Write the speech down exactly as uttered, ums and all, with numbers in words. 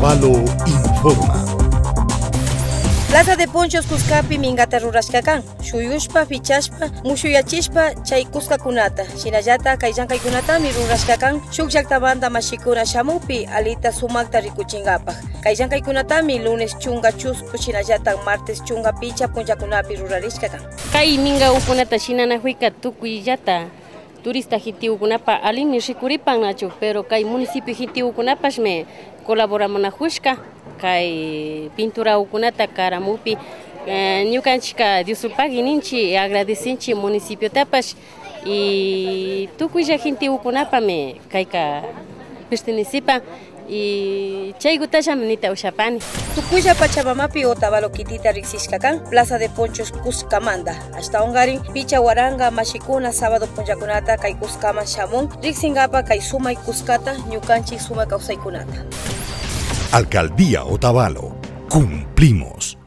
Palo informa. Plaza de Ponchos Cuscapi mingata rurashka kan, shuyushpa, pichashpa, mushuyachishpa chay kuskakunata, shinallata kay llankaykunatami rurashka kan shuk llaktamanta mashikuna shamukpi alita sumakta rikuchinkapak. Kay llankaykunatami lunes chunka chusku, shinallatak martes chunka picha punllakunapi rurarishka kan. Kay minga ukunata shinanakuyka tukuyllata turista gentiokunapa alimi rikuripan nachu, pero kay municipio gentiokunapashmi colaboramunakushka kay pinturakunata karamukpi. Eh, ñukanchikka Diosulpagui ninchik, agradecinchik municipiotapash y tukuylla gentiokunapami kayka pertenecepan. Y chaykutallami nita ushapani. Tukuylla Pachamamapi Otavalo kitita riksishka kan Plaza de Ponchos kuskamanta. Ashtawankarin picha waranka mashikuna sábado punllakunata kay kuskaman shamun riksinkapak kay sumak kuskata, ñukanchik sumak kawsaykunata. Alcaldía Otavalo, cumplimos.